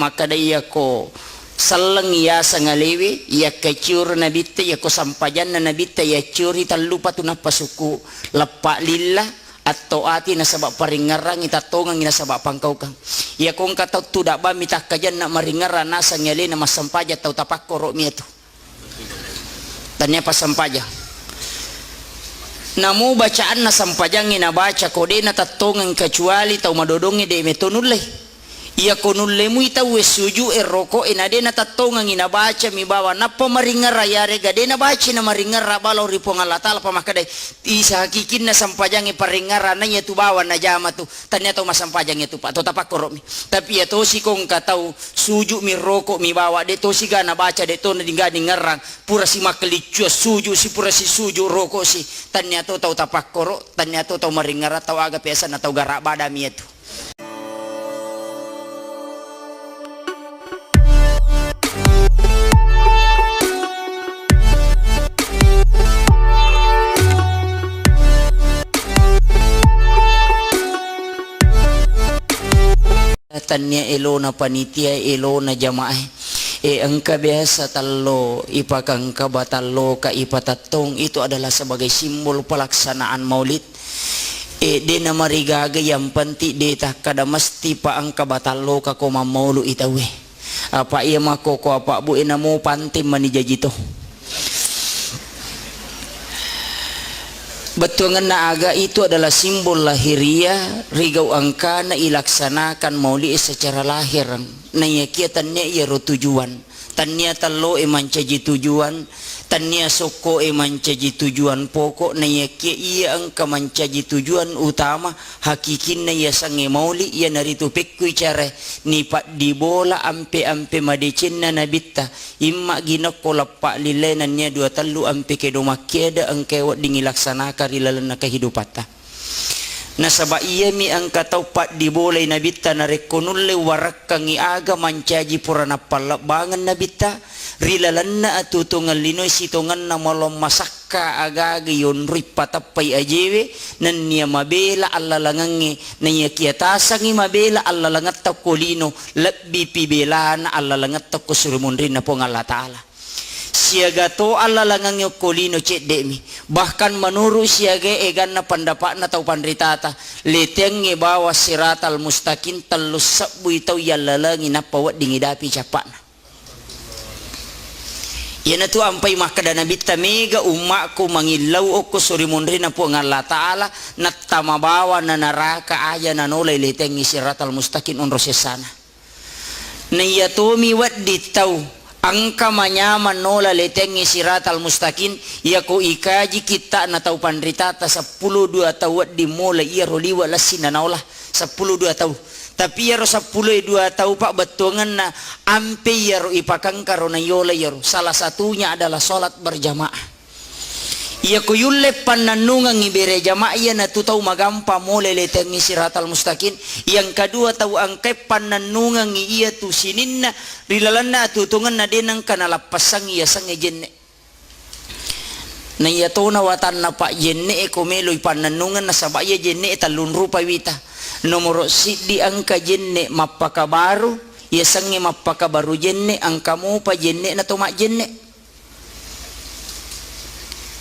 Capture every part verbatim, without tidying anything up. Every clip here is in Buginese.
Makkeda iyako selleng iyaseng alewe, iyakkaciori nabitta, iyako sampajanna nabitta, iyacciori tellu patu nappa sukku, leppa lilla, atto ati nasaba paringngerangngi, tattongengngi nasaba pangkaukeng. Iyako engka tau tudabami takkajanna maringngerang nasengngi alena massempajang tau tapakkoro'mi atu. Tania passempajang. Namo bacaanna sempajangnge nabaca ko de natattongeng kecuali tau madodongnge de meto nulle. Iyako nulle mui tauwe suju e roko e na de natattongengi nabacami bawang nappa maringngerang yarega de nabaca namaringngerang bawang ri Puang Allah Taala pa makkedai isa hakikinna sempajangnge paringngerang na iyatu bawang najama tu. Tania tau massempajang iyatu, Pak, to tapakkoro'mi. Tapi iya tosi ko engka tau suju'mi roko'mi bawang, de tosi ga nabaca, de to ningga ningerrang, pura simakkeliccuang suju si, pura sisuju roko si. Tania to tau tapakkoro, tania to tau maringerang, tau aga peasanna tau gara badami iyatu. Tania elona panitia, elona jamaah. E, engka biasa tallo ipakangka batalloka ipatattong, itu adalah sebagai simbol pelaksanaan maulid. E, de namarigaga, yang penting de takkada mesti pa engka batalloka ko mammaulu i tauwe. Apa iya makkoko apa bu e namo panting mani jaji to. Bettuangenna aga itu adalah simbol lahiriah, rigau engkana ilaksanakan maulid secara lahir. Naiyakia tania iyaro tujuan. Tania tello e mancaji tujuan, tania sokko e mancaji tujuan pokok, naiyakia iya engka mancaji tujuan utama, hakikinna yasengnge mauli, iyanaritu pekkui carae nipaddibola ampe-ampe madecenna nabitta, imma ginokko leppa lillae nennia dua tellu ampe kedo makkiada engkae wedding ilaksanakan ri lalenna kehidupatta. Nasaba iyami engka tau paddibolai nabitta narekko nulle warakkangngi aga mancaji pura nappallebbangeng nabitta ri lalenna atuo-tuongeng linoe sitongenna malong masakka aga-aga yonroi pateppai ajewe nennia mabela allalengengnge naiyakia tasengngi mabela allalengetta okko lino lebbipi belana allalengetta okko suri munrinna Puang Allah Ta'ala. Siaga to allalengengnge okko lino cedde'mi. Bahkan menurut siagae eganna pendapatna tau panritata, letengnge bawang siratal mustaqim tellu sebbui tau yallalengi nappa wedding idapi cappa'na. Iyanatu ampai makkeda nabitta mega ummakku mangillau okko suri munrinna Puang Allah Ta'ala nattama bawang na naraka aja nanolai letengnge siratal mustaqim onro sessana. Naiyatomi wedding tau engka manyameng nola letengnge siratal mustaqim, iyako ikaji kitta'na tau panritata seppulo dua tau wedding mola iyaro liwe' lessinna naola seppulo dua tau. Tapi iyaro seppulo dua tau pabbettuangenna ampe iyaro ipakengkaro naiola iyaro. Salah satunya adalah sholat berjamaah. Iyako yulle pannennungengngi bere jamaah iyanatu tau magampa mole letengngi siratal mustaqim. Yang kedua tau engkae pannennungengngi iyatu sininna ri lalenna atuo-tuongenna de nengka nalappessangngi yasengnge jenne'. Na iyatona watanna pajjenne'e ko meloi pannennungeng nasaba iya jenne'e tellung rupa wita. Nomoro siddi engka jenne' mappakabaru, yasengnge mappakabaru jenne' engka mopa jenne'na to majjenne'.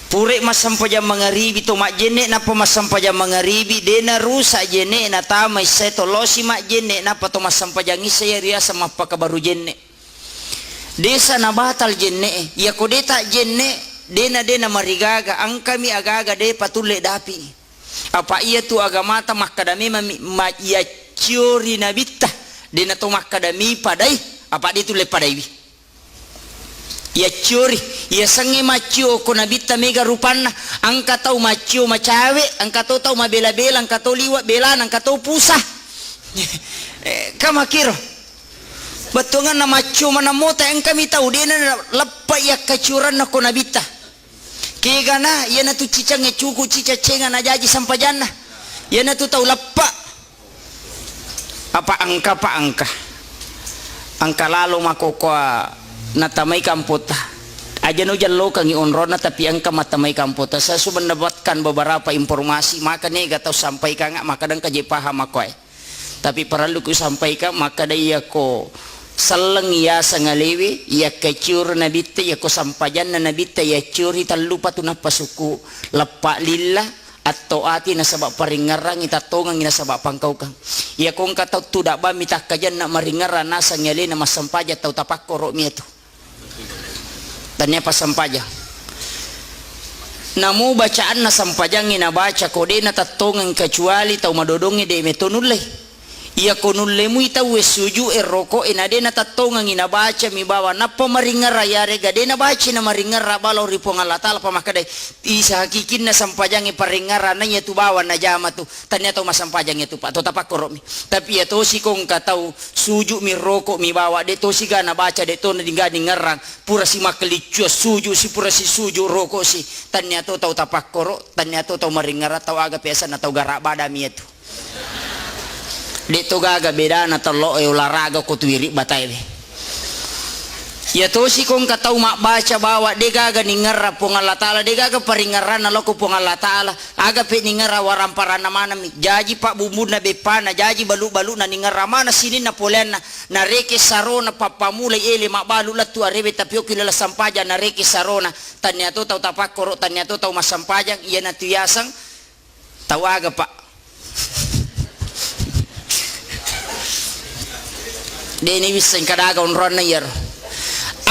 Pura massempajang mangaribi to majjenne' nappa massempajang mangaribi, de narusak jenne' natama issae to losi majjenne' nappa to massempajang issae iya riaseng mappakabaru jenne'. Desa nabatal jenne'e, iyako de tajjenne', dena, dena marigaga, engkami agaga de patulle dapi. Apa iyatu agamata makkada memang mi, ma, iyaccio ri nabitta, dena to makkada mi padai, apa de tulle padaiwi. Iyacciori, iyasengnge maccio ko nabitta mega rupanna, engka tau maccio macawe, engka to tau mabela-bela, engka to liwe' belana, engka to pusa. Eh, ka makkiro. Bettuangenna maccio maneng mota engkami tau, de'na leppa iyakkacioranna ko nabitta. Kegana, iyanatu cicangnge cuku cicaccenga najaji sampajanna. Iyanatu tau leppa. Apa engka, pa engka. Engka lalo makkokkoe natamai kampota. Aja nujallokangngi onronna, tapi engka matamai kampota. Saya sudah mendapatkan beberapa informasi, maka nega tau sampaikan, maka dengka je paham makkoe. Tapi parellu kusampaikan, makkada iyako Selleng iyaseng alewe, iyakkacioro nabitta, iyako sampajanna nabitta, iyacciori tellu patu nappa sukku, leppa lilla, atto ati nasaba paringngerangngi, tattongengngi nasaba pangkaukeng. Iyako engka tau tudabami takkajanna maringngerang nasengngi alena massempajang, tau tapakkoro'mi iyatu. Tania passampajang. Namo bacaanna sampajangnge nabaca ko de natattongeng kecuali tau madodongnge de meto nulle. Iyako nulle mui tauwe suju e roko e na de natattongengi nabaca mi bawang nappa maringngerang, yarega de nabaca na maringngerang bawang lao ri Puang Allah Taala pa makkedai, isa hakikinna sampajangnge paringngerang na iyatu bawang najama tu. Tania tau massampajang iyatu, Pak, to tapakkoro'mi. Tapi iya tosi ko engka tau suju mi roko mi bawang, de tosi ga nabaca, de to na dingga ningngerang, pura si makkeliccuang suju si, pura si suju roko si. Tania to tau tapakkoro, tania to tau maringngerang, tau aga pesanna tau gara badami iyatu. De to gaga bedana tello e olahraga ko tu iri bataewe. Iya tosi ko engka tau mabbaca bawang, de gaga ningngerang Puang Allah Taala, de gaga paringngeranna lao ko Puang Allah Taala. Aga pe ningngerang waramparanna maneng mi. Jaji pabbumbunna beppana, jaji balu-baluna ningngerang maneng sininna poleanna. Nareke sarona pappamulai ele mabbalu lettu arewe tapi okki laleng sampajang nareke sarona. Tania to tau tapakkoro, tania to tau massampajang, iyanatu yaseng tau aga, Pak? Deni wisseng kadaga onroanna iyaro.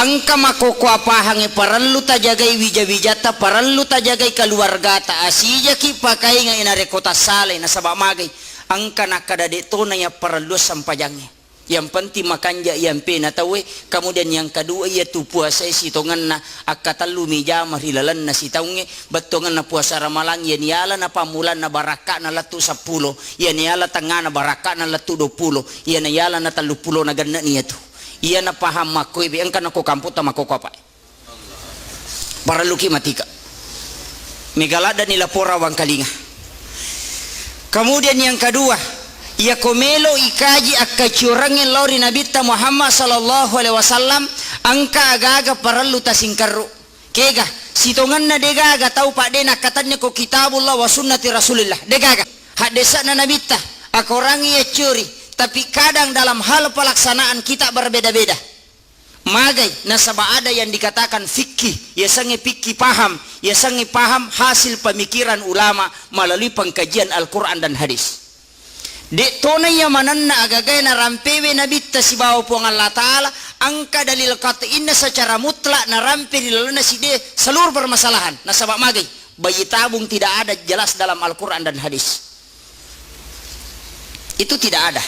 Engka makkokkoe pahangnge parellu tajagai wija-wijatta, parellu tajagai keluargata. Asijaki pakaingai narekko tassalai, nasaba magai. Engka nakkada de tona yapparelluang sampajangnge. Yang penting makanja iyampe na tauwe. Kemudian yang kedua, iyatu puasae sitongenna akkatellu mi jama ri lalenna sitaungnge. Bettuangenna puasa Ramalang, iyani yalana pammulanna barakka'na lettu seppulo, iyani yala tengngana barakka'na lettu duappulo, iyana yalana telluppulona genne'ni iyatu. Iyana paham makkoe be engka nako kamputta makkokkoe apa. Parelluki matika. Mega laddani laporawang kalinga. Kemudian yang kedua, iyako melo ikaji akkaciorangnge lao ri Nabitta Muhammad sallallahu alaihi wasallam, engka aga-aga parellu tasingkerru. Kega, sitongenna degaga tau padde nakkatenni ko kitabullah wa sunnati rasulillah. Degaga. Haddese'na Nabitta, akorangngi yacciori, tapi kadang dalam hal pelaksanaan kita berbeda-beda. Magai, nasaba ada yang dikatakan fikih, yasengnge fikih paham, yasengnge paham hasil pemikiran ulama melalui pengkajian Al-Quran dan hadis. De tona iya manenna agagae narampewe Nabitta sibawa Puang Allah Taala, engka dalil qat'inna secara mutlak narampe ri lalenna sidde seluruh permasalahan. Nasaba magai, bayi tabung tidak ada jelas dalam Al-Quran dan hadis. Itu tidak ada.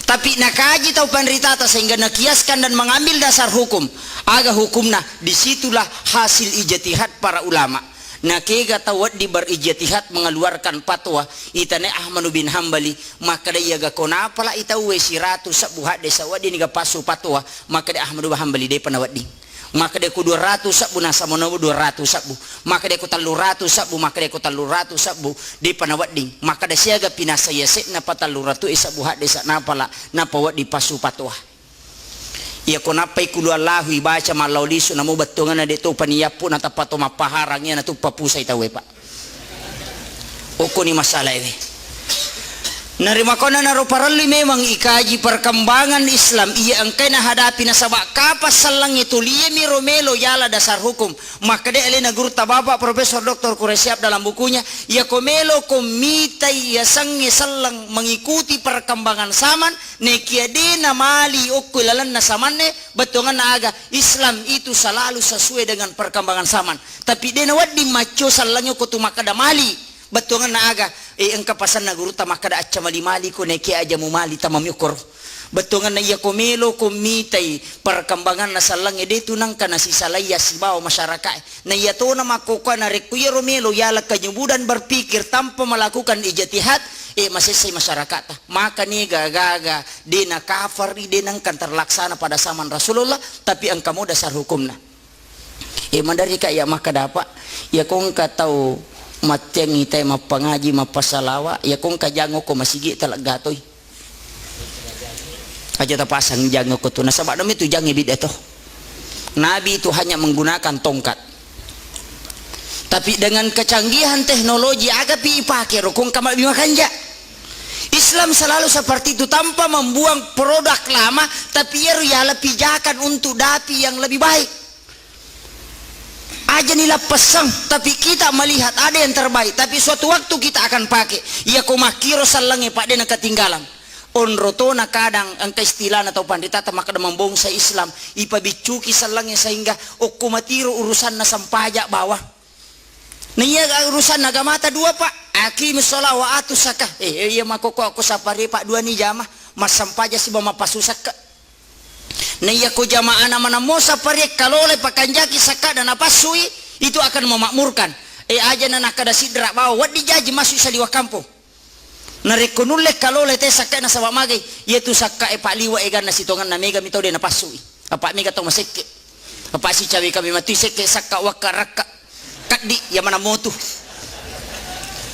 Tapi nakaji tau panritata sehingga nakiaskan dan mengambil dasar hukum. Aga hukumna? Disitulah hasil ijtihad para ulama. Nakega tau wedding berijtihad mengeluarkan fatwa, itane Ahmad bin Hambali, makkeda iyaga ko napalai tauwe siratu sebbu hadde sawedding niga passu fatwa, makkeda Ahmad bin Hambali depa nawedding. Makkeda ko dua ratu sebbu, nasaba nawa dua ratu sebbu. Makkeda ko tellu ratu sebbu, makkeda ko tellu ratu sebbu, depa nawedding. Makkeda siaga pinasai yase'na pa tellu ratu e sebbu hadde sa napala, napawedding passu fatwa. Iyako nappai kulu Allahu ibaca mallao lisu, namo bettuangenna de to paniyappu natappa to mappaharang, iyanatu papusai tauwe, Pak. Okkoni masalaewe. Narimakonna naro parellui memang ikaji perkembangan Islam iya engkai nahadapi, nasaba kapang sellengnge tuliemi ro melo yala dasar hukum. Makkeda alena gurutta Bapak Profesor Doktor Quraish Shihab dalam bukunya, iyako melo ko mitai yasengnge selleng mengikuti perkembangan zaman, nekia de namali okko lalenna samanne, bettuangenna aga, Islam itu selalu sesuai dengan perkembangan zaman. Tapi de nawedding macco sellengnge ko tu makkeda mali. Bettuangenna aga, eh, engka pasenna gurutta makkeda, acca mali-mali ko, nekia aja mumali tamami okkoro. Bettuangenna iyako melo ko mitai perkembanganna sellengnge, de tu nengka nasisalai sibawa masyarakae. Na iyatona makkokkoe narekko iyaro melo yala kenyubudan berpikir tanpa melakukan ijtihad, eh, masessai masyarakatta. Maka niga gaga de nakafari, de nengka terlaksana pada zaman Rasulullah, tapi engka mo dasar hukumna. E, maderri ka iya makkeda, Pak, iyako engka tau matteang itai mappangaji, mappasalawa, iyako engka jangoko masigi, taleggatoi. Aja tapasang jangoko tu, nasaba demi tu jangi bid'ah to. Nabi itu hanya menggunakan tongkat. Tapi dengan kecanggihan teknologi, aga pi ipake rokong kama bi makanja. Islam selalu seperti itu, tanpa membuang produk lama, tapi iyaro yala pijakan untuk dapi yang lebih baik. Aja ni lappessang, tapi kita melihat ada yang terbaik, tapi suatu waktu kita akan pakai. Iya ko makkiro sallangnge, Pak, de' na ketinggalan. Onro tona kadang engka istilahna tau panritata makkeda mambongsa Islam, ipabiccuki sallangnge sehingga okko matiro urusanna sampaja bawang. Na iya urusanna agamata dua, Pak. Aqimis shalah wa atuz zakah. Eh, iya makkokko ko sapare, Pak, dua ni jama, massampaja siba mapassu sakka. Na iya ko jamaana manammo sapare kalole pakanjaki sakka dan napassui, itu akan memakmurkan. Eh, aja na nakkeda sidra bawa, wedding jaji masuk saliwa kampung. Narekko nulle kalole te sakkae nasaba magai, iyatu sakkae Pak liwe eganna sitongenna mega mi tau de' napassui. Apa mega tau masekke. Apa sicawe kami matu sekke sakka wakka rakka. Kaddi iya maneng motu.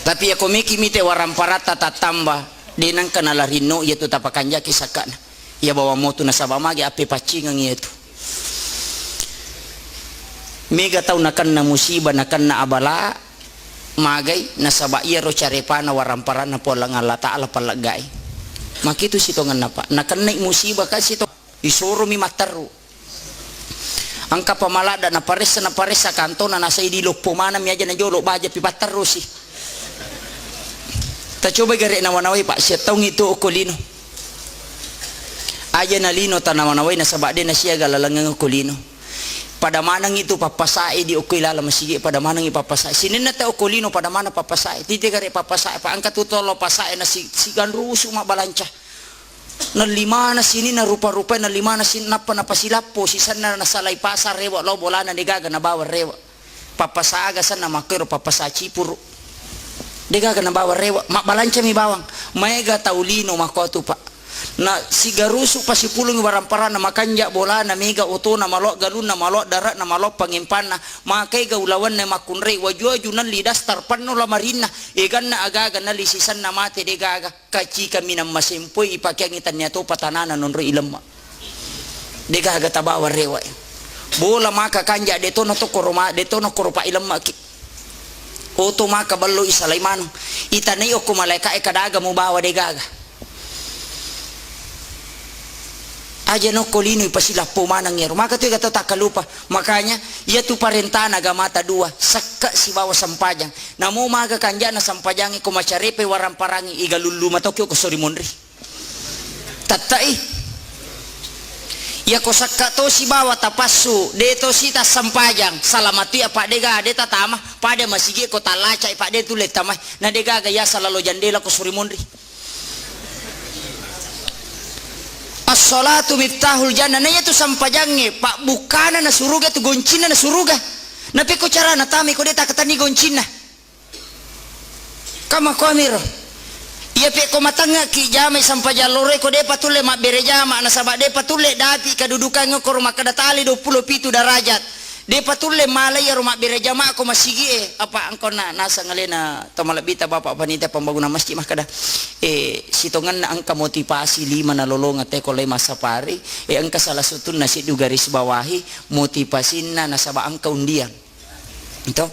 Tapi iya ko meki mite waramparatta tattamba, de' nengka nalarinno iyatu tapakanjaki sakkana. Iya bawang motu nasaba magi appepaccingeng iyatu. Mega tau nakenna musibah, nakenna abala, magai, nasaba iyaro carepana waramparanna Puang Allah Ta'ala palleggai. Makitu sitongenna, Pak. Nakennai musibah ka sito, isoromi matteru. Engka pamaladda naparessa, naparessa kantona, nasai diloppo maneng mi aja najolo baja pi patterusi. Tacobai gare nawa-nawai, Pak, siattaungi tu okko lino. Aja na lino tanawa-nawai nasaba de' nasiaga lalengeng okko lino. Pada manengngi tu pappasae di okko ilala masigi, pada manengngi pappasae. Sininna te okko lino pada maneng pappasae. Tite gare pappasae, Pak, engka tu tolo pasae na si, siganrusu mabbalanca. Nelli maneng sininna rupa-rupae, nelli maneng sin-, nappa napasilappo sisenna nasalai pasar rewe' lao bolana de' gaga nabawa rewe'. Pappasa aga senna makkero pappasa cipuru. De' gaga nabawa rewe', mabbalancami bawang. Maega tau lino makkotu, Pak. Na sigarusu pasipulungi waramparanna, makanja bolana, mega otona, maloa galunna, maloa dare'na, maloa pangempanna, makaega ulawenna makkunrai, waju-waju nelli dastar penno lamarinna, eganna aga-aga nelli sisenna mate de' gaga. Kacika minang masempoi ipakeangngi tannia topa tanana nonroi ilemma. De' gaga tabawa rewe'. Bola maka kanja de' tona tokkoro ma, de' tona koro pa ilemmaki. Oto maka ballo isalai maneng. Itanai okko malaeka'e kadaga mubawa de' gaga. Aja nokko lino ipasilappo maneng iyaro. Maka tu ega tau takkalupa. Makanya iyatu parentana agamata dua, sakka sibawa sampajang. Namo maga kanjana sampajangnge ko macarepe waramparangngi igalullu matoki okko sori monri. Tattai. Iya ko sakka to sibawa tapassu, de' to si tassampajang, salamatu iya Pak de' gaga de' tatama, pada masigi ko tallaca Pak de' tulle tamai, na de' gaga yasa lalo jandela ko sori monri. As-shalatu miftahul jannah, na iyatu sampajangnge pabbukkana na suruga, tu goncinna na suruga. Napekko carana tamai ko de' takkatenni goncinna. Kamakuamiro. Iya pekko matengngaki jamai sampajang loroi ko de'pa tulle mabbere jama nasaba de'pa tulle dapi kedudukangnge okkoro makkeda tali duappulo pitu darajat. De'pa tulle malai iyaro mabbere jama ko masigie. Apa engkonna naseng alena to malebbita Bapak Panitia Pembangunan Masjid makkeda, eh, sitongenna engka motivasi lima nalolongeng teko lai massapari, eh, engka salah satu'na siddu garis bawahi motivasinna nasaba engka undian. To,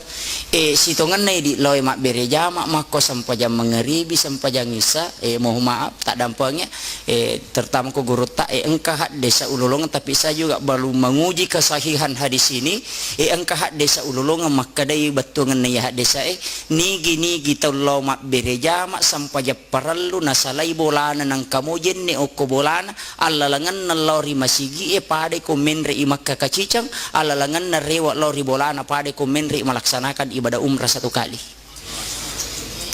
eh, sitongenna idi lao mabbere jama, makko sempajang mangaribi, sempajang isya, eh, mohon maaf, taddampengi, eh, terutama ko gurutta, eh, engka haddesa ulolongeng, tapi saya juga belum menguji kesahihan hadis ini, eh, engka haddesa ulolongeng makkedai bettuangenna iya haddesa, eh, nigi-nigi tau lao mabbere jama, sempajang parellu nasalai bolana, nangka mo jenne okko bolana, allalengenna lao ri masigie padai ko menre i makkakaciceng, allalengenna rewe lao ri bolana padai ko menre i malaksanakan ibadah umrah satu kali.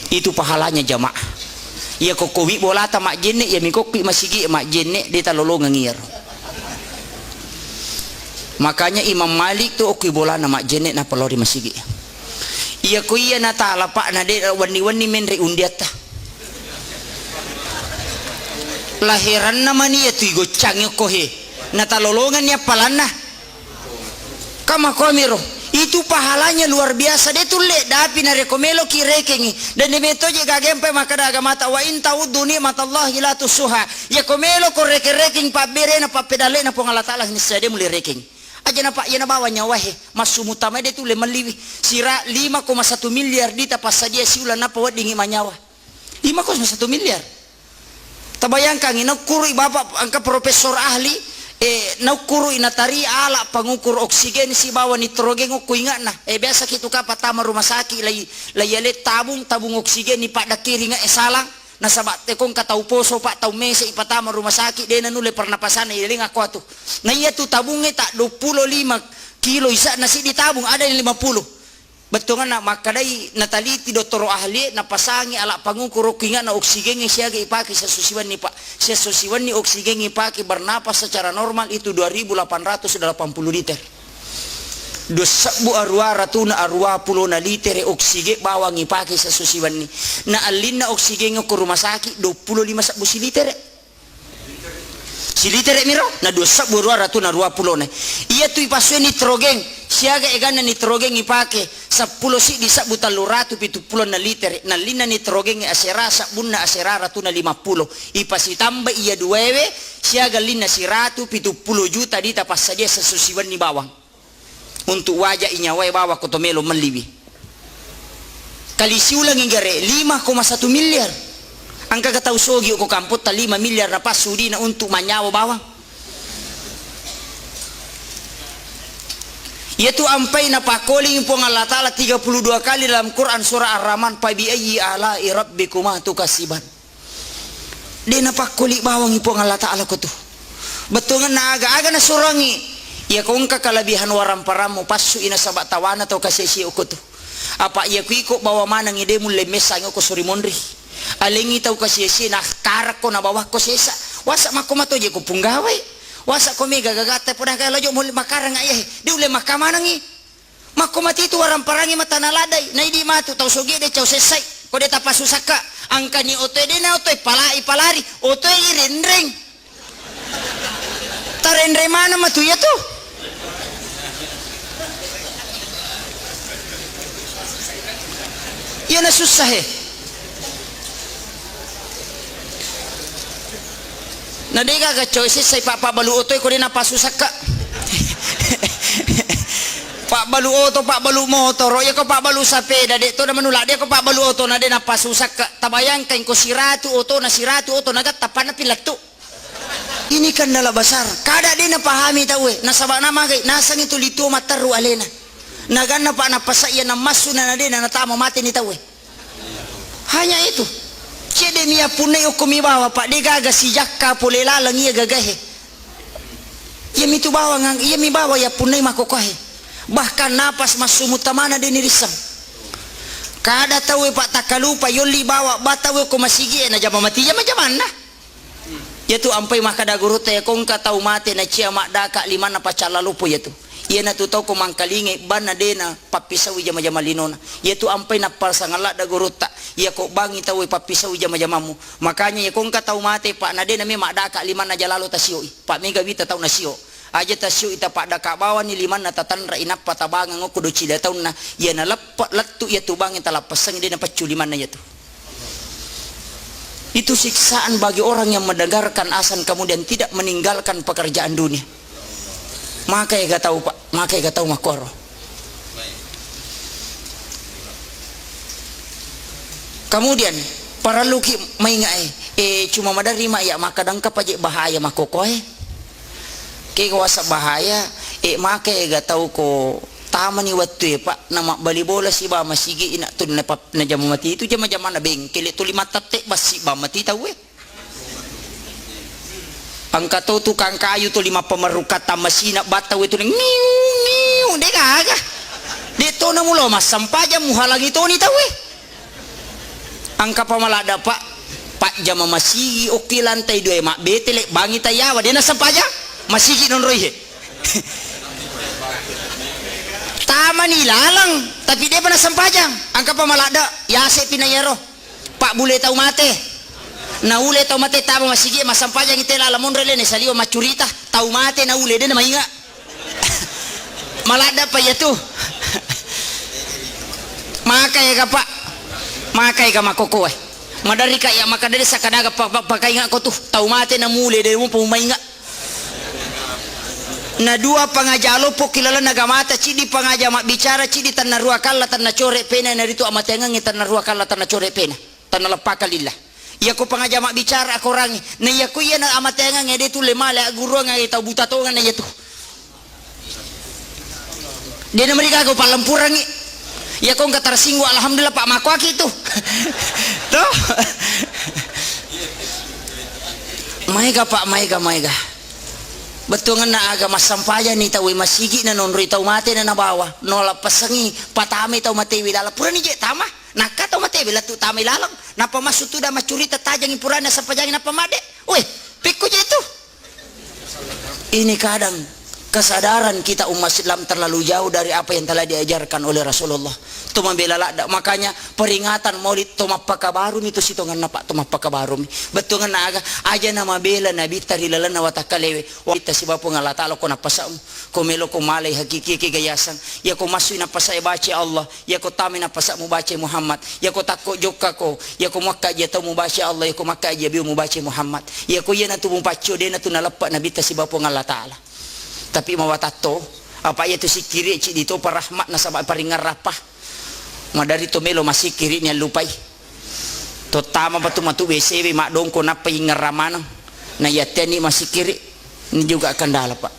Itu pahalanya jamaah. Iya ko kowi bolata majjenne, iya mi kokki masigie majjenne, de talolongeng iyaro. Makanya Imam Malik tu okki bolana majjenne nappa lao ri masigi. Iya ko iya natala, Pak, na de wenni-wenni menre undiatta. Laheranna mani iya tu igoccangi okko he. Natalolongenni appalanna. Kamakuamiro. Itu pahalanya luar biasa. De tulle dapi narekko meloki rekengi. Dan de metoje gagempe makkeda agamata, "Wa in ta'uddu ni'matallahi la tuhsuha." Iya ko meloko rekeng-rekeng pabberena, pappedallena Puang Allah Ta'ala, niscaya de mulle rekeng. Aja napa iya nabawa nyawa he, massu mutama de tulle melliwi. Sira lima koma satu miliar dita passadia siulang nappa weddingi manyawa. Lima koma satu miliar. Tabayangkangngi, naukkurui bapak engka profesor ahli, eh, naukkurui natari ala pangukur oksigen sibawa nitrogen okko inge'na. Eh, biasa ki tu ka patama rumah sakit, lai, lai ale tabung, tabung oksigen ni paddakkiri inge'e salang. Nasaba te ko engka tau poso, Pak, tau mese ipatama rumah sakit, de nanulle pernapasanna, iyalenga ko atu. Na iya tu tabungnge tak dua puluh lima kilo isa'na siddi tabung, ada yang lima puluh. Bettuanna makkedai nataliti dottoro ahli, napasangi alat pangukur okko inge'na oksigengnge siaga ipake siesso siwenni, Pak. Siesso siwenni oksigen ipake bernapas secara normal itu dua ribu delapan ratus delapan puluh liter. Dua sebbu arua ratuna arua pulona litere oksigen bawang ipake siesso siwenni. Na allinna oksigen okko rumah sakit dua puluh lima sebbu silitere. Silitere miro, na dua sebbu arua ratuna arua pulona. Iyatu ipasue nitrogen, siaga eganna nitrogen ipake, seppulo siddi sebbu tellu ratu pitu pulona litere. Nallinna nitrogen asera sebbunna asera ratuna lima puluh. Ipasitambai iya duaewe, siaga allinna siratu pitu pullo juta dita passadia siesso siwenni bawang. Untuk waja i nyawae bawang ko to melo melliwi. Kali siulengngi gare lima koma satu miliar. Engkaga tau sogi ko kampotta lima miliar napassu dina untuk manyawa bawang? Iyatu ampai napakkolingi Puang Allah Ta'ala tiga puluh dua kali dalam Quran surah Ar-Rahman, "Fabiayyi ala'i rabbikuma tukadziban." De napakkoli bawangngi Puang Allah Ta'ala ko tu. Bettuanna aga-aga nasurangi. Iya ko engka kalebihan waramparammu, passui nasaba tawana tau kasiasi okko tu. Apa iya ku iko bawa manengngi de mulle messangi okko suri monri. Alengngi tau kasiasi na karakko na bawakko sesa. Wasa makko matoje ko punggawai. Wasa ko mega gagatta poda kaya lojo mulle makarang ayahe. De ulle makka manengngi. Makko matitu waramparangngi matana laddai, naidi matu tau sogie de cau sessai, ko de tapassu sakka, angkani otoe de na otoe palai palari, otoe irenreng. Tarenreng maneng matu iyatu. Iyana sussa he. Na de gaga coy sessai pa-, pabbalu oto e ko de napassu sakka. Pabbalu oto, pabbalu motoro, iya ko pabbalu sapeda, de to na manu ladde ko pabbalu oto na de napassu sakka. Tabayangkan ko siratu oto na, siratu oto na gatta panna pilettu. Ini kendala besar. Kada de napahami tau e. Nasaba na magai, nasang itu litu matteru alena. Naganna pa napasa iya namassu na, na de na natama mate ni tau e. Hanya itu. Cedde mi yappunnai okko mi bawa, Pak, de gaga sijakka pole laleng iya gagahe. Iya mitu bawang, iya mi bawa yappunnai makokohe. Bahkan napas massumu tamana de ni risseng. Kada tau e, Pak, takkalupa yolli bawa ba tau e okko masigi e najama mati jama-jamanna. Iyatu ampai makkada gurutta, iya ko engka tau mate nacia maddaka limanna pacalla loppo iyatu. Iyanatu tau ko mangkalingai banna de na pappisaui jama-jama linona. Iyatu ampai nappasang ladda gurutta, iya ko bangi tau e pappisaui jama-jamammu. Makanya iya ko engka tau mate, Pak, na de na me maddaka limanna jalalo tasioi. Pak, mega wita tau nasio. Aja tasioi tapaddaka bawani limanna tatanrai nappa tabangeng okko docila taunna. Iyana leppe lettu iyatu bangi talappessangi de na paccu limanna iyatu. Itu siksaan bagi orang yang mendengarkan azan kemudian tidak meninggalkan pekerjaan dunia. Maka ega tau, Pak, maka ega tau makkoro. Kemudian parelluki maingai, eh, cuma maderri ma iya makkadangka paje bahaya makkokoe. Ke kawasa bahaya, eh, maka ega tau ko tamani wettu e, Pak, na mabbali bola siba masigi ina tu na pap-, na jama mati itu jama-jamana bengkele tuli mattette bassi ba mati tau e. Engka to tukang kayu tuli mappamerrukka tammasina battau e tuli ngiu, ngiu, de gaga. De to na mulo massempajang muhalangi toni tau e. Engka pa maladda, Pak, pajjama masigi okki lantai dua e mabbetele bangi tayawa de nassempajang masigi nonroi he. Tamani laleng tapi depa nassempajang. Engka pa maladda, yase pi na iyaro. Pabbule tau mate. Naule tau mate tama masigi, massampajangi tela la monre lene saliwa maccurita. Tau mate naule, de namainga. Maladda pa iyatu. Maka ega, Pak. Maka ega makkokkoe. Maderri ka iya makkada de sakadaga pa-, pa-, pakainga ko tu. Tau mate namule, de mupa mumainga. Na dua pangaja loppo ki lalenna agamata, ciddi pangaja mabbicara, ciddi tennarua kalla tennacore pena, naritu amateangengnge tennarua kalla tennacore pena, tennaleppaka lillah. Iyako pangaja mabbicara akorangngi. Na iyako iyana amateangang ede tulle male agguruang age tau buta tongeng na iyatu. De namarigaga pallempurangngi. Iyako engka tersinggung, alhamdulillah, Pak, makkuaki tu. Toh? Maega, Pak, maega, maega. Bettuangenna aga massampajani tauwe masigi na nonroi tau mate na nabawa. Nola pesengi patamai tau matewe lala. Purani je tama. Nakka tau matewe lettu tamai laleng. Nappa massu tu da maccurita tajangi purana sampajangi nappa madde. Weh, pikku je tu. Ini kadang kesadaran kita umat Islam terlalu jauh dari apa yang telah diajarkan oleh Rasulullah. To mabela ladda. Makanya peringatan Maulid to mappakabarumi to sitongenna, Pak, to mappakabarumi. Bettuangenna aga, aja na mabela Nabitta ri lalenna watakkalewe. Watta sibawa Puang Allah Ta'ala ko nappasa'mu. Ko melo ko malai hakiki ke gayasang. Iyako massui nappasa'e baca Allah. Iyako tamai nappasa'mu baca Muhammad. Iyako takko jokkako. Iyako muakkaji atau mubaca Allah. Iyako makkaji abiu mubaca Muhammad. Iyako iyanatu mupaccio, de natu naleppa Nabitta sibawa Puang Allah Ta'ala. Tapi mawatatto, apa iyatu sikkiri cidi topa rahmat nasaba paringngerrappa. Madari to melo masikkiri ni allupai. Tottama patu matu W C W maddongko nappa ingngerra maneng. Na iyatteanni masikkiri ni juga kendala, Pak.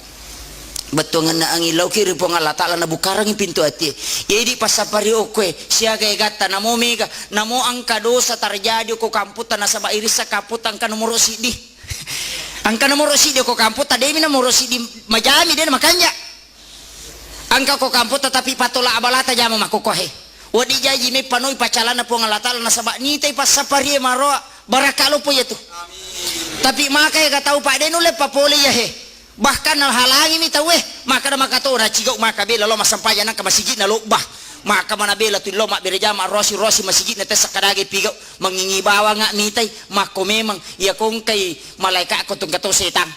Bettuangenna angin lauki ri Puang Allah Ta'ala nabukarangi pintu atie. Jadi passapari okkoe siaga egatta namo mega, namo angka dosa terjadi ko kamputta nasaba irissa kamputta angka nomoro siddi. Angka nomoro siddi ko kamputta, demi nomoro siddi majami, de makanja. Angka ko kamputta tapi patola abalata jama makkokohe. Wedding jaji meppanoi pacalana Puang Allah Ta'ala nasaba nitai passaparie maroa, barakka loppo iyatu. Tapi maka ega tau, Pak, de nulle papole iya he. Bahkan nahalangimi tauwe, makkada maka to nacigau maka bela lo massampajang nangka masigi'na lobba. Maka mana bela tu lo mabbere jama rosi-rosi masigi'na tessa kadage pigau, mangingi bawanga mitai, makko memang iya kongkai malaika ko tungka to setang.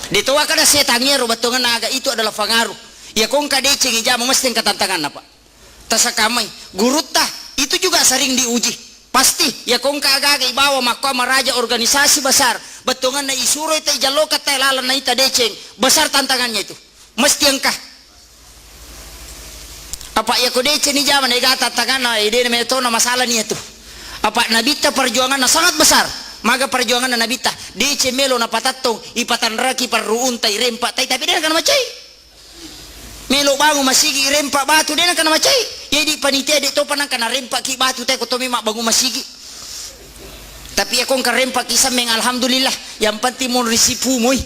De to kada setang iyaro bettuangenna aga, itu adalah pengaruh. Iya kongka deceng ijama mesti engka tantanganna, Pak. Tasakamai gurutta itu juga sering diuji. Pasti iya kongka agaga ibawa makkoa maraja organisasi besar, bettuangenna isuroi ta ijalloka ta lalang naita deceng, besar tantangannya itu. Mesti engka. Apa iya ko deceng ni jama na ega tantanganna, eh, de na metona masalah ni itu. Apa Nabitta perjuanganna sangat besar. Maga perjuanganna Nabitta, deceng melo napatattong, ipatanraki parruunta, irempa tai, tapi de na kana macai. Melo bangun masigi, irempa batu, de na kana macai. Jadi panitia de topa nangka narempaki batu tai ko to memang bangun masigi. Tapi iya kongka rempaki sammeng, alhamdulillah. Yang penting monri sipumoi.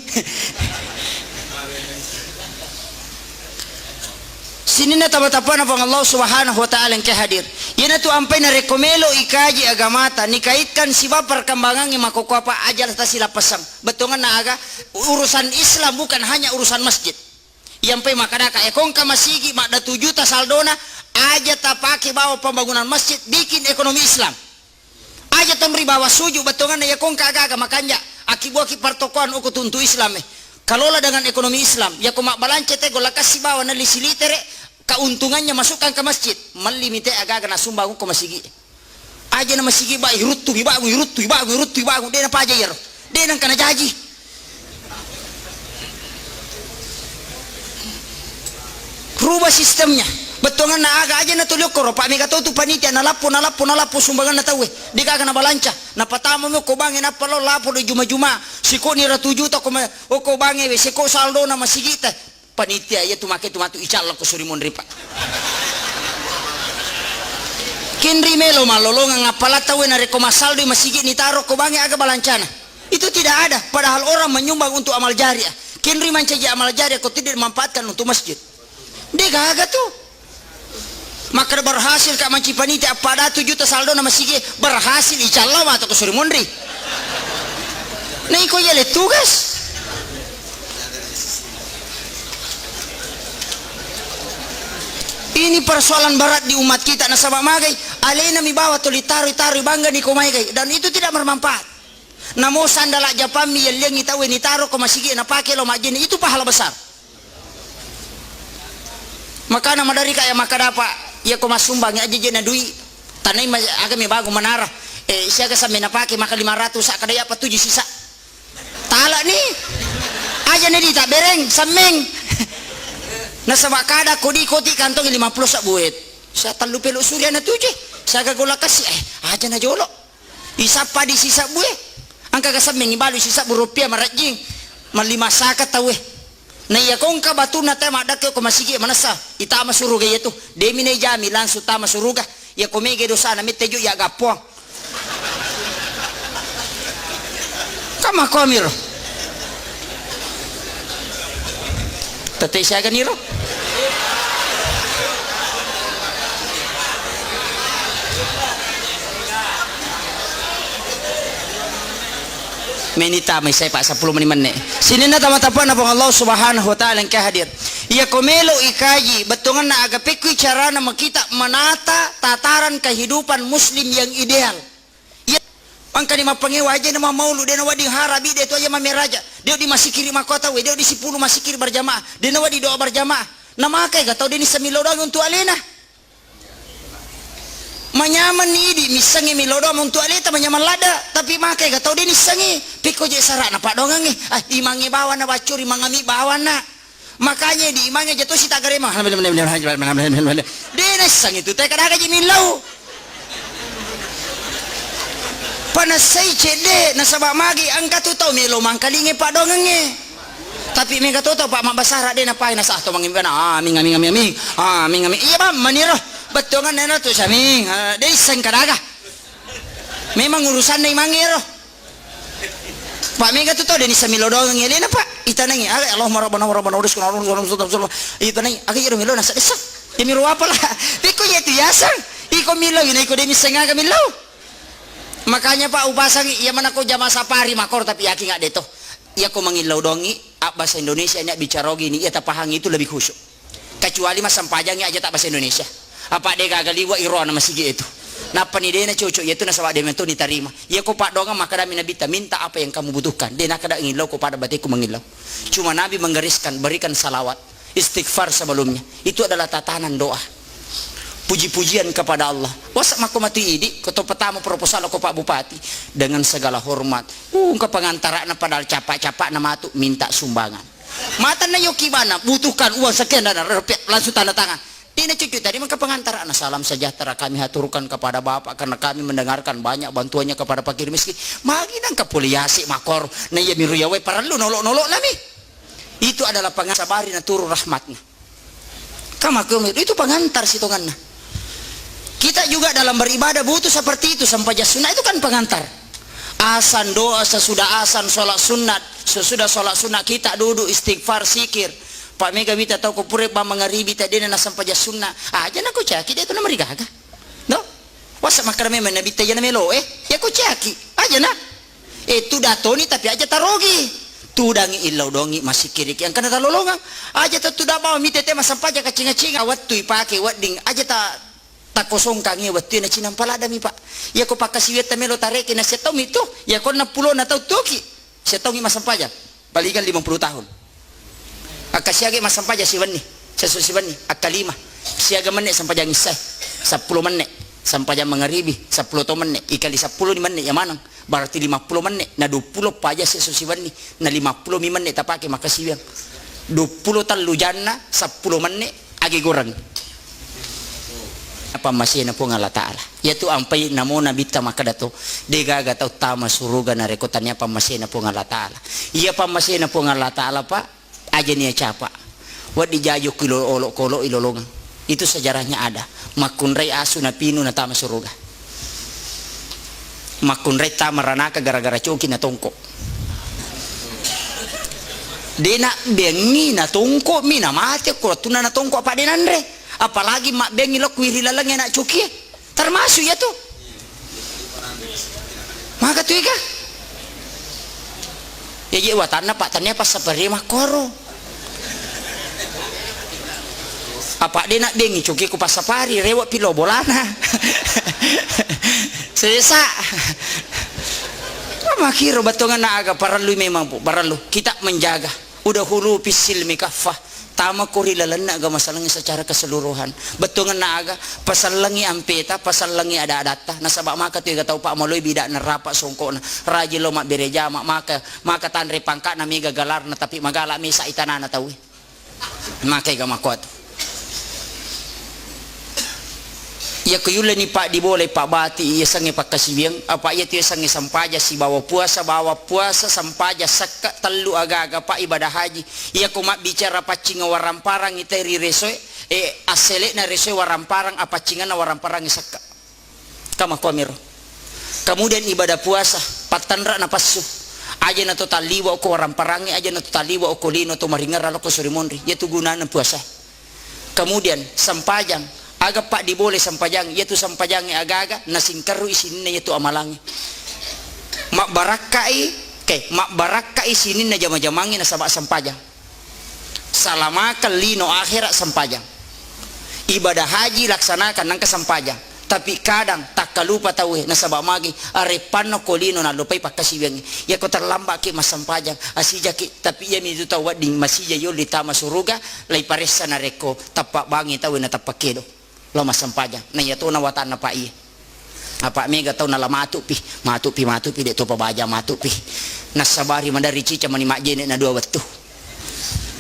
Sininna tama-tapana Puang Allah Subhanahu wa Ta'ala engka hadir. Iyanatu ampai narekko melo ikaji agamata, nikaitkan siba perkembangangnge makkokkoe, Pak, aja tasilappessang. Bettuangenna aga, urusan Islam bukan hanya urusan masjid. Iyampai makkadaka, e, kongka masigi maddatu juta saldona, aja tapake bawa pembangunan masjid, bikin ekonomi Islam. Aja tonri bawa suju, bettuanganna iya kongka agaga makanja, akibuaki pertokoan oko tuntu Islam e. Kalola dengan ekonomi Islam, yako mabbalanca te golla kassi bawa nelli silitere, keuntungannya masukkan ke masjid, melli mite agaga nasumbang ko masigi. Aja na masigi ba, iruttu mi bagu, iruttu mi bagu, iruttu mi bagu, de napaja iyaro. De nangka najaji. Rubah sistemnya. Bettuanganna aga, aja na tuli okkoro, Pak, mega to tu panitia, nalappo, nalappo, nalappo sumbanganna tauwe. De gaga nabalanca. Napatama mi okko bange, nappa lo lapor di juma-juma. Siko ni ratu juta ko ma-, okko bange we, siko saldona masigita. Panitia, iya tu make tu matu icalla ko suri monri, Pak. Kenri melo mallolongang appala tauwe narekko massaldoi masigi nitaro ko bange aga balancana. Itu tidak ada, padahal orang menyumbang untuk amal jariah. Kenri mancaji amal jariah ko tidak dimanfaatkan untuk masjid. De gaga tu. Makkada berhasil ka manci panitia, appada tu juta saldona masigi, berhasil, icalla matu ko suri monri. Na iko iya le tugas. Ini persoalan berat di umat kita, nasaba magai, alena mi bawa tuli taroi-taroi, bangga ni ko maegai, dan itu tidak bermanfaat. Namo sandala Japang mi yelliangi tauwe nitaro ko masigi napake lo majjeni, itu pahala besar. Makana madari ka iya makkada, Pak, iya ko massumbang aja jena dui. Tanai ma-, aga mi bagu manara. Eh, siaga samme napake maka lima ratus sa kada iya patuju sisa. Tala ni. Aja na di tabereng sammeng. Nasaba kada ko di koti kantong lima puluh sa buet. Sa tellu pelu suri ana tuje. Siaga gola kasi, eh, aja na jolo. Isappa di sisebbue, engka ga semmengi balu sisebbu rupiah marejjing, melli massaka tauwe. Na iya ko engka batunna te maddekke ko masigi manessa, itama suruga iya tu. Demi na ijami langsung tama suruga. Iya ko mega dosana mette jo iya gappoang. Kan makkuamiro. Tette siaga niro. Meni tamai sai, Pak, seppulo meni menne. Sininna tama-tapana Puang Allah Subhanahu wa Ta'ala engka hadir. Iya ko melo ikaji bettuanna aga pekkui carana makita menata tataran kehidupan muslim yang ideal. Iya, mangkani mappangewa aja na mammaulu, de na wedding harabi, de tu aja mameraja. De di masikiri makota we, de di sipulu masikiri berjamaah, de na wedding doa berjamaah. Na makai ga tau de ni semilo doang untuk alena. Manyaman ni idi, missengi milo doang untuk aleta, manyaman ladda, tapi makai ga tau de ni sengi. Pekko je sarana padongangnge. Ah, imangnge bawana baccuri, mangami bawana. Makanya di imangnge jatuh si tagarema. De na sengi tu, te kadaga je millau. Panessai cedde, nasaba magi engka tu tau melo mangkalinge padongangnge. Tapi mega to tau, Pak, mabbasara de napae nasa to mangimba na, aming, aming, aming, aming. Aming, aming. Iya, Bang, maniro. Bettuangan nena tu saming. Ah, de isseng kadaga. Memang urusanna imangngero. Pak, mega tu tau de ni samilo doang ngelena, Pak. Itanangi, aga Allahumma rabbana wa rabbana wa rizqana wa rabbana wa rabbana. Itanangi, aga iro melo nasa desa. Imi ruapa lah. Piko iya tu yasang. Iko milo ina iko de misseng aga milo. Makanya, Pak, upasangi iya mana ko jama sapari makor tapi yakin nggak de to. Iya ko mangillau dongi, abbasa Indonesia ni bicara gini, iya tapahangi itu lebih khusyuk. Kecuali massempajangngi aja tak bahasa Indonesia. Apa de gaga liwa iroana masigi itu. Nappa ni de na cocok iya tu nasaba de mento ni tarima. Iya ko paddoangeng makkadami Nabitta, "Minta apa yang kamu butuhkan." De nakkada ngillau ko pada bateku mangillau. Cuma Nabi menggariskan, berikan salawat, istighfar sebelumnya. Itu adalah tatanan doa. Puji-pujian kepada Allah. Wasa makko matu idi, ko to pertama proposal ko Pak Bupati dengan segala hormat. Uh, engka pengantarana padahal capa-capa na matu minta sumbangan. Matanna yoki bana, butuhkan uang sekian dana rupiah, langsung tanda tangan. Dina cucu tadi maka pengantarana, "Salam sejahtera kami haturkan kepada Bapak karena kami mendengarkan banyak bantuannya kepada fakir miskin." Magi nangka pole yase makor, na iya miru yawe parellu nolok-nolok nami. Itu adalah pengantar sabari na turun rahmatna. Kama kami, itu pengantar sitonganna. Kita juga dalam beribadah butuh seperti itu, sempajang sunnah itu kan pengantar. Asan doa, sesudah asan sholat sunat, sesudah sholat sunat kita duduk istighfar, sikir. Pak mega wita tau ko pura ba mangaribi tadena na sempajang sunnah. Aja na ko caki de tu na marigaga. No? Wasa makkada memang Nabitta iya na melo e. Ya ko caki. Aja na. E, tuda toni tapi aja tarogi. Tudangi illau dongi masikiriki engkana talolongang. Aja ta tuda bawa mitete massempajang kacinga-cinga. Wettu ipake wedding aja ta takosongkangngi wettu na cinampa ladami, Pak. Iya ko pakkasiwiatta melo tareki na setau mi tu. Iya ko enam puluh na tau tuki. Setau mi massempajang. Palingan lima puluh tahun. Akkasiaga massempajang siwenni, sesso siwenni, akkalima. Siaga menne sempajang issae, seppulo menne, sempajang mangaribi, seppulo to menne, ikali seppulo ni menne iya maneng, berarti lima puluh menne, na dua puluh paja sesso siwenni, na lima puluh mi menne tapake makkasiwiang. Dua puluh tellu janna, seppulo menne, age goreng. Pammasena Puang Allah Ta'ala. Iyatu ampai namo Nabitta makkeda to, degaga tau tama suruga narekko tania pammasena Puang Allah Ta'ala. Iya pammasena Puang Allah Ta'ala, Pak, aja nia capa. Wedding jajo ki lo-, olokolo ilolongeng. Itu sejarahnya ada. Makkunrai asu napinu natama suruga. Makkunrai tama ranaka gara-gara coki natongko. De nabbengi natongko mi namate ko wettunna natongko apa de nanre. Apalagi mabbengi lokwi ri laleng anak cokie. Termasuk iya tu. Maka tu ega. Ya je watanna Pak tania passapari makkoro. Apa de nabbengi cokie ku passapari rewe pi lo bolana. Sesa. Makiro bettuanna aga parellu memang, Bu, parellu kita menjaga. Udah hulu pisil mikaffah. Tama ko ri lalenna agama salengnge secara keseluruhan. Bettuanna aga, pasellengi ampeta, pasellengi ada-adatta. Nasaba maka tu ega tau Pak maloi bidakna rapa songkokna. Rajin lo mabbere jama, maka, maka tanre pangkakna mega galarna tapi magala mesa itanana tau. Maka ega makkuatu. Iyako yulleni paddibolai pabbati iyasengnge pakkasiwiang, apa iyatu yasengnge sempajang sibawa puasa, bawa puasa, sempajang, sekka, tellu aga-aga, pa ibadah haji. Iyako mabbicara paccingeng waramparang ita ri resoe, eh, assele'na resoe waramparang, apaccingenna waramparangnge sekka. Kamakuamiro. Kemudian ibadah puasa, pattanra napassu. Aja nato talliwa okko waramparangnge, aja nato talliwa okko lino to maringerra lokko suri monri. Iyatu gunana puasa. Kemudian sempajang, aga paddibolai sempajang, iyatu sempajangnge aga-aga, nasingkerrui sininna iyatu amalangnge. Mabbarakkai, ke, mabbarakkai sininna jama-jamangnge nasaba sempajang. Salamakeng lino akhera sempajang. Ibadah haji laksanakan nangka sempajang. Tapi kadang takkalupa tauwe nasaba magi areppanna ko lino nallupai pakkasiwiangnge. Iyako terlambaki massempajang, asijaki, tapi iyami tu tau wedding masija yolli tama suruga, laiparessa narekko tappa bangi tauwe natappa kedo. Lao massempajang. Na iyatona watanna, Pak, iye. Apa mega tau nala matupi, matupi, matupi, de' topa baja matupi. Nassabari maderri cica mani majjene na dua wettu.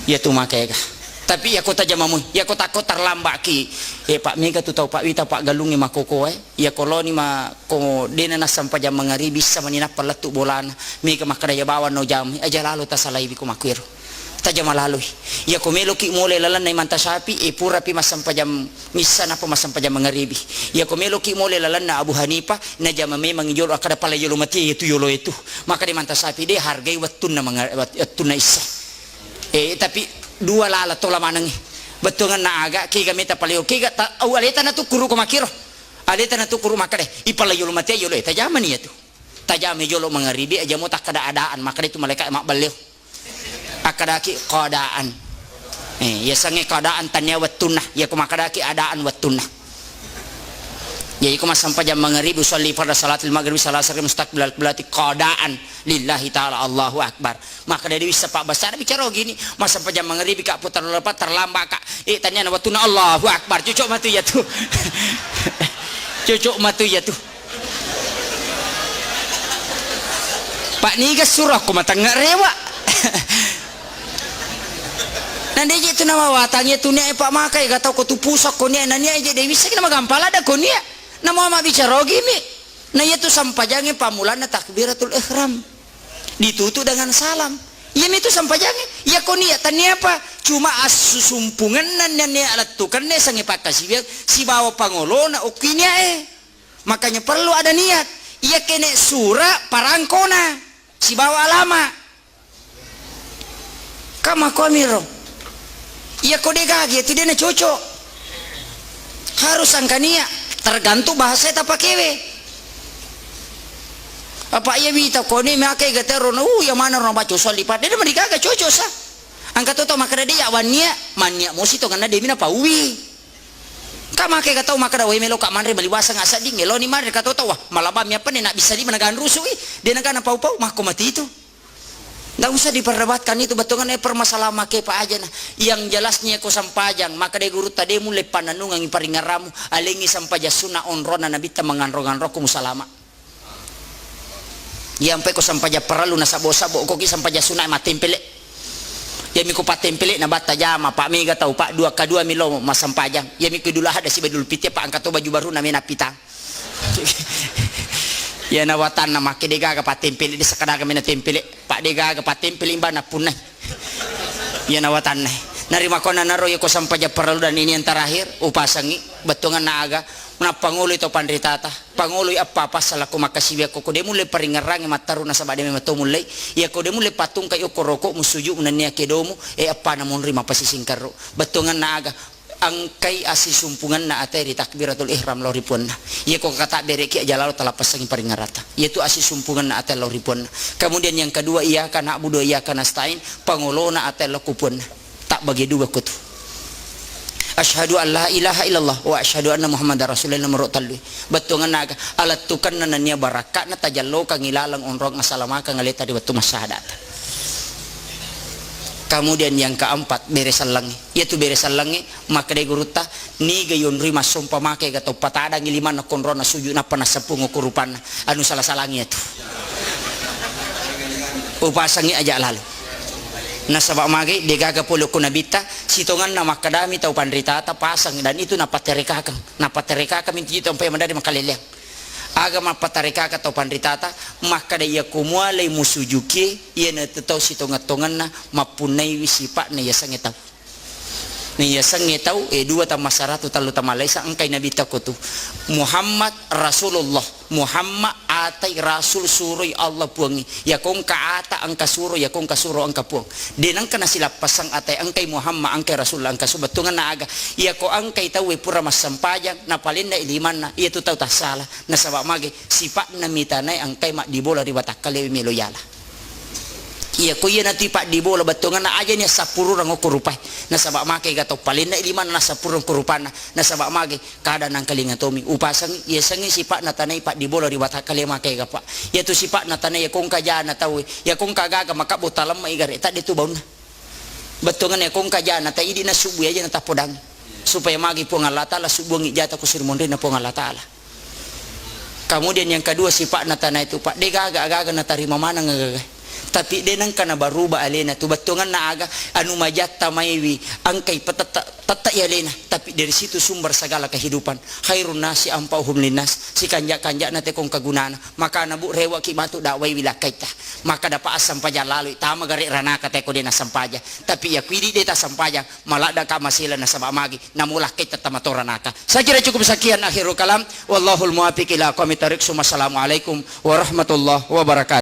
Iyatu maka ega. Tapi iyako tajamamui, iyako takko terlambaki. Eh, Pak, mega tu tau, Pak, wita, Pak, galungnge makokoe. Iyako loni ma ko dena nassempajang mangaribi, issa mani nappa lettu bolana. Mega makkeda, iya bawang no jamai, aja lalo tasalaiwi ko makkuero. Tajama laloi. Iyako meloki mole lalenna Imam Tasyafi'i, e, purapi massempajang missa nappa massempajang mangaribi. Iyako meloki mole lalenna Abu Hanifah, najama memang jolo, akkeda pala yolo mati iyatu yolo itu. Makkeda Imam Tasyafi'i, de hargai wettunna manga-, wet-, wettunna issa. E, tapi dua lala tola manengngi. Bettuangenna aga, kega meta pala yolo, kega ta-, au aleta natukkuru ko makkiro. Aleta natukkuru makkeda, ipala yolo mati yolo, e, tajamani iyatu. Tajama jolo mangaribi, aja mo takkeda adaan, makkeda itu malaika mabballeo. Akkadaki qadaan. Eh, yasengnge qadaan tania wettunna, iyako makkadaki adaan wettunna. Jadi ko massempajang mangaribi, usalli fardha salatil maghribi salasa rakaat mustaqbilal qiblati qadaan lillahi ta'ala, Allahu Akbar. Makkeda de wissa pabbasara bicara gini, massempajang mangaribi ka putar lepas terlambat ka. Eh, tania na wettunna, Allahu Akbar. Cocok matu iyatu. Cocok matu iyatu. Pak niga suro ko matengnga rewa. Nande je tu nama watang ya tu nia, Pak, makai ga tau ko tu pusok ko nia, nania je de wissa kina magampala da ko nia. Namo ma bicara gimi. Na iya tu sampajangnge pammulanna takbiratul ihram. Ditutup dengan salam. Iya mitu sampajangnge. Iya ko nia tania apa? Cuma assusumpungenna nia lettukenna sange pakkasiwiang sibawa pangolona okki nia e. Makanya perlu ada niat. Iya kene sura parangkona sibawa alama. Kamakuamiro. Iya ko de gaga tu de na cocok. Harus angka niat. Tergantung bahasa ta pakewe. Apa iya wita ko ni makai gatero na, uh, iya mana orang baca usalli fardha. De na marigaga cocok sa. Angka to tau makkeda de ya wan niat, man niat mosi to ngana de mina pauwi. Ka make ga tau makkeda, "Wai, melo ka manre maliwaseng asedding, eloni manre ka to tau." Wah, malabang mi appanne na bisa lima naganrusu i, de naga napau-pau, makko mati itu. Ndak usah diperdebatkan itu, bettuanna permasalahan make pa aja na. Yang jelasnya ko sampajang, makkeda gurutta de mulle pannennungengi paringeramu, alengi sampajang sunna onrona nabitta manganro-nganrokku musalama. Iyampai ko sampajang parellu nasabbo-sabbo, ko ki sampajang sunna mattempele. Iyami ko pattempele na batta jama, pa mega tau, pa dua, kadua mi lo masampajang. Iyami ko Idul Adha siba Idul Fitri, pa engka to baju baru na mena pitang. Iyana watanna make de gaga pattempele, de sakadaga mena tempele, pa de gaga pattempele imba nappunnai. Iyana watanna. Narimakona naro iya ko sampajang parellu dan ini yang terakhir, upasangi, bettuanna aga, nappa ngoloi to panritata. Pangoloi eppa passala ko makkasiwiakko, ko de mulle paringngerangngi matteru nasaba de memeng to mullei. Iyako de mulle pattungkai okko rokokmu, sujudmu nennia kedomu, e, eppana monri mappasisingkerru. Bettuanna aga? Engkai assisumpungenna ate ri takbiratul ihram lao ri puanna. Iyako katabbereki aja lalo talappessangi paringngerata. Iyatu assisumpungenna ate lao ri puanna. Kemudian yang kedua, iyyaka na'budu wa iyyaka nasta'in, pangolona ate lao ku puanna. Tabbage dua ko tu. Asyhadu an la ilaha illallah wa asyhadu anna Muhammadar Rasulullah nomoro tellu. Bettuanna aga? Alettukenna nennia barakka'na tajallokangngi laleng onrong asalamakeng aleta ri wettu massahadata. Kemudian yang keempat, bere sellengnge. Iyatu bere sellengnge, makkedai gurutta, niga yonroi massompa make ga tau patadangngi limanna konronna sujud nappa nasseppungo ko rupanna. Anu sala-salangngi iyatu. Upasangngi aja lalo. Nasaba magi degaga pole ko nabitta, sitongenna makkadami tau panritata pasang, dan itu napaterekakeng. Napaterekakeng mintu tau pai madari makaleleang. Aga mappaterekakeng tau panritata, makkada iya ko mualai musujuki, iyanatu tau sitongeng-tongenna mappunnaiwi sipa'na yasengnge tau. Naiyasengnge tau, e, dua tamma saratu, tallu tamma laisa, engkai nabitta ko tu. Muhammad Rasulullah, Muhammad atai rasul suroi Allah puangngi. Yako engka ata engka suro, yako engka suro engka puang. De nengka nasilappasang atai engkai Muhammad, engkai Rasulullah, engka su-, bettuangenna aga. Yako engkai tauwe pura massempajang, napalenna limanna, iyatu tau tassala. Nasaba mage, sipa'na mitanai engkai maddibola ri watakkalewe melo yala. Iya, ko iyanatu ipaddibola bettuangenna, ajani assappurureng okko rupai. Nasaba makkega tau palenna limanna nassappurureng ko rupanna. Nasaba mage, kada nangkalinga tomi. Upasengngi, yasengngi sipa'na tanai paddibola ri watakkale makkega, Pak. Iyatu sipa'na tanai, yako engka jana tauwe, yako engka gaga makabbo talemma igare, tadde tu baunna. Bettuangenna yako engka jana ta idi nasubbu aja natappodangi. Supaya magi Puang Allah Taala subbuangngi jata ko sirimonrinna Puang Allah Taala. Kemudian yang kedua, sipa'na tanai tu, Pak, de gaga, gaga natarima maneng gaga. Tapi de nengka nabaruba alena tu, bettuangenna aga anu majatta maiwi, engkai petetta, tetta i alena. Tapi dari situ sumber segala kehidupan. Khairun nasi anfa'uhum linnas, sikanja-kanjana teko engka gunana. Makana, Bu, rewaki matu dakwai wilakkaitta. Maka dapat assampajang laloi, tama gare ranaka teko de nasampajang. Tapi iya ko idi de tasampajang, maladda ka masela nasaba magi, namo lakkaitta tama to ranaka. Saya kira cukup sekian, akhirul kalam. Wallahul muwaffiq ila aqwamit thariq. Assalamualaikum warahmatullahi wabarakatuh.